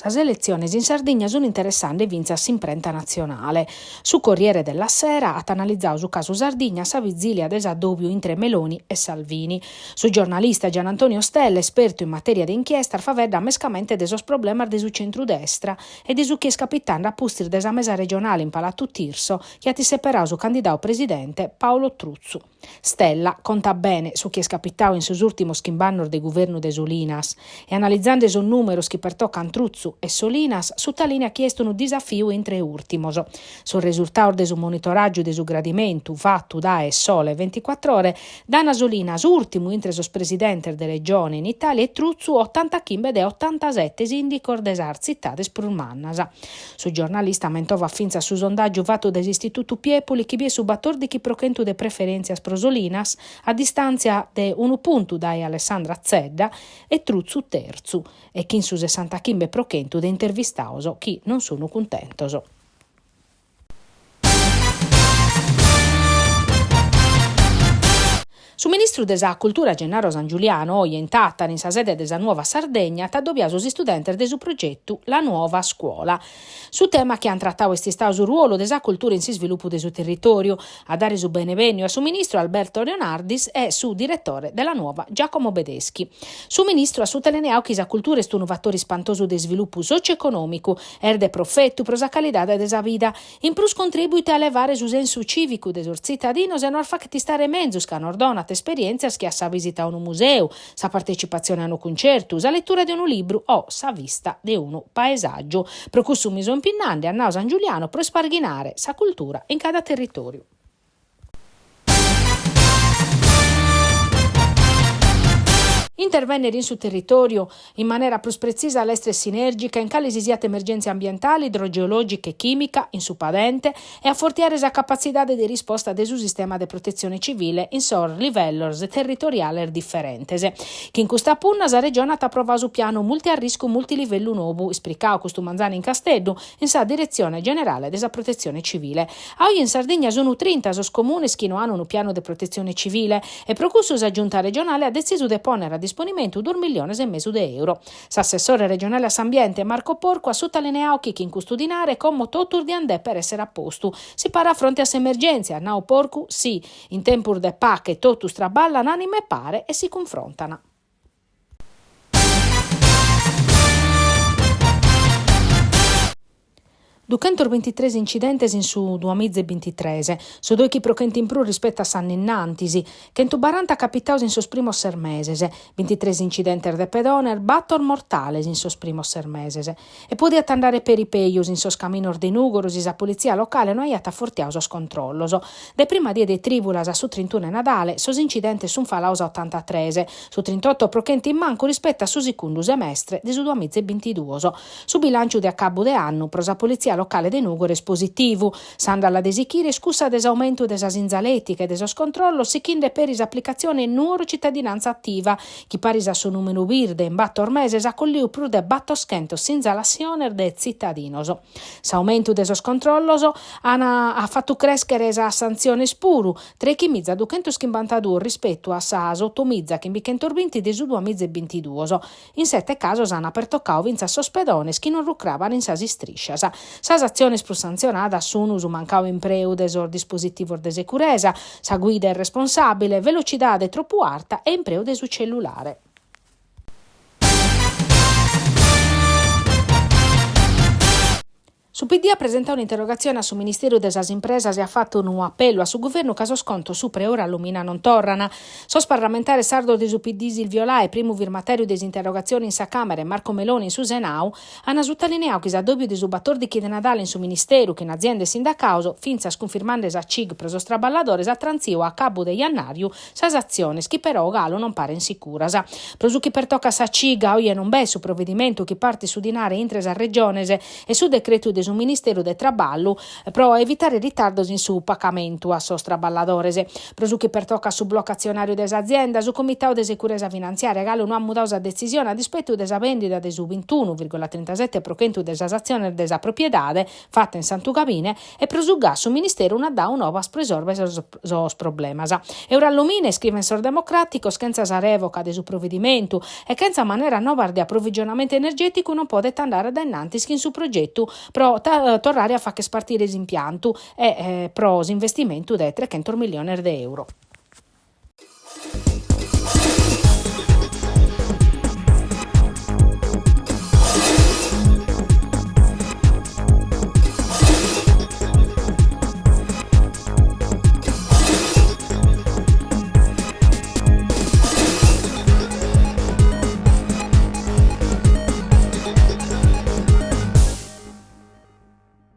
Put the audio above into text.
Sas eletziones in Sardigna sunt interessende fintzas s'imprenta natzionale. Su Corriere della Sera at analizadu su casu Sardigna a sa vizìlia de s'addòbiu intre Meloni e Salvini. Su giornalista Gian Antonio Stella, espertu in matèria de inchiestas, faeddat mescamente de sos problemas de su centrudestra e de su chi est capitende a pustis de sa mesa regionale in Palatu Tirso chi at isseperadu su candidadu presidente Paolo Truzzu. Stella contat bene su chi est capitadu in sos ùrtimos chimb'annos de guvernu de Solinas e analizende sos nùmeros chi pertocant Truzzu e Solinas sutalìniat chi est unu disafiu intre ùrtimos. Sos resurtados de su monitoràgiu de su gradimentu fatu dae Sole Ventiquattr'Ore dan a Solinas ùrtimu intre sos presidentes de regione in Itàlia e Truzzu otantachimbe de otantasete sìndicos de sas tzitades prus mannas. Su giornalista mentovat fintzas su sondàgiu fatu dae s'Istitutu Piepoli chi biet su batòrdighi pro chentu de preferèntzias pro Solinas, a distàntzia de unu puntu dae Alessandra Zedda e Truzzu tertzu, e chin su sessantachimbe pro chentu de intervistados chi non sunt cuntentos. Su ministru de sa Cultura Gennaro Sangiuliano oje in Tàtari in sa sede de sa Nuova Sardegna at addobiadu sos istudentes de su progetu La Nuova Scuola. Su tema chi ant tratadu est istadu su ruolu de sa cultura in s'isvilupu de su territòriu. A dare su benevènniu a su ministru Alberto Leonardis e su diretore de La Nuova Giacomo Bedeschi. Su ministru at sutalineadu chi sa cultura est unu fatore ispantosu de isvilupu sotziu-econòmicu Est de profetu pro sa calidade de sa vida. In prus contribuit a elevare su sensu cìvicu de sos tzitadinos e nos faghet istare menzus ca nos donat esperièntzias che a sa visita a unu museu, sa partecipatzione a unu cuncertu, sa letura de unu libru o sa vista de unu paesàgiu. Pro cussu mi so impinnande, at nadu Sangiuliano, pro isparghinare sa cultura in cada territòriu. Intervènnere in su territòriu in manera prus pretzisa, lestra e sinèrgica in cale si siat emergèntzia ambientale, idrogeològica e chìmica in su padente e afortiare sa capatzidade de risposta de su sistema de protetzione civile in sos livellos territoriales diferentes. Chin custa punna sa Regione at aprovadu su pianu multiarriscu multilivellu nou, ispricadu custu manzanu in Casteddu, in sa Diretzione Generale de sa Protetzione Civile. A oje in Sardigna sunu trinta sos comunes chi no an unu pianu de protetzione civile e pro cussu sa Giunta regionale at detzisu de pònnere a disponimentu duos milliones e mesu de euro. S'assessore regionale a s'ambiente Marco Porcu at sutalineadu chi chin custu dinare como totus diant dèpere èssere a postu. Si parat fronte a s'emergèntzia, at nadu Porcu, si, in tempus de pache totus traballan anima 'e pare e si cunfrontan. Duchentosbintitres incidentes in su duamiza e bintitres, su doichi pro chentu in prus rispetu a s'annu innantis, chentubaranta capitados in sos primos ses meses, bintitres incidentes de pedones, bator mortales in sos primos ses meses. E podiat andare peri pejus in sos caminos de Nùgoro si sa politzia locale no aiat afortiadu sos controllos. De prima die de trìbulas a su trintunu 'e Nadale, sos incidentes sunt falados a otantatres, su trintoto pro chentu in mancu rispetu a su segundu semestre de su duamiza e bintiduos. Su bilànciu de acabu de annu pro sa politzia locale de Nùgoro est positivu. S'àndala de sichire est cussa de s'aumentu de sa sinzalètica e de sos controllos sichinde peri s'aplicatzione Nuoro Cittadinanza Attiva, chi paris a su nùmenu birde in bator meses at colliu prus de batoschentos sinzalassiones de tzitadinos. S'aumentu de sos controllos at fatu crèschere sas santziones puru, treichimiza duchentoschimbanta-duos rispetu a sas otomiza chimbichentos-binti de su duamiza e bintiduos. In sete casos ant pertocadu fintzas sos pedones chi non rucraban in sas istriscias. Sas atziones prus santzionadas sun su mancadu impreu de sos dispositivos de seguresa, sa guida irresponsàbile, velocidade tropu arta e impreu de su cellulare. Su PD at presentadu un'interrogatzione a su Ministeru de sas Impresas e at fatu unu apellu a su Guvernu ca sos contos supra Eurallumina non torran. Sos parlamentares sardos de su PD Silvio Lai, primu firmatàriu de s'interrogatzione in sa Càmera e Marco Meloni in su Senau, an sutalineadu chi s'addòbiu de su batòrdighi de Nadale in su Ministeru chin azienda e sindacados, fintzas cunfirmande sa CIG pro sos traballadores, at trantziu a cabu de jannàriu sas atziones chi però galu non parent sicuras. Pro su chi pertocat sa CIG, a oje non b'est su provedimentu chi partit su dinare intre sas regiones e su decretu de. de su Ministeru de Traballu pro evitare ritardos in su pacamentu a sos traballadores. Pro su chi pertocat su blocu atzionàriu de s'azienda, su Comitadu de Securesa Finantziària galu no at mudadu sa detzisione a dispetu de sa bèndida de su bintunu vìrgola trintasete pro chentu de sas atziones de sa propiedade fata in Santu Gabine e pro su gas su Ministeru no at dadu novas pro isòrvere sos problemas. Eurallumina, iscrivent sos democràticos, chentza sa rèvoca de su providimentu e chentza maneras novas de aprovigionamentu energèticu non podet andare a dae in antis chin su progetu pro torrare a fagher partire s'impiantu e pro s'investimentu de trechentos milliones de euro.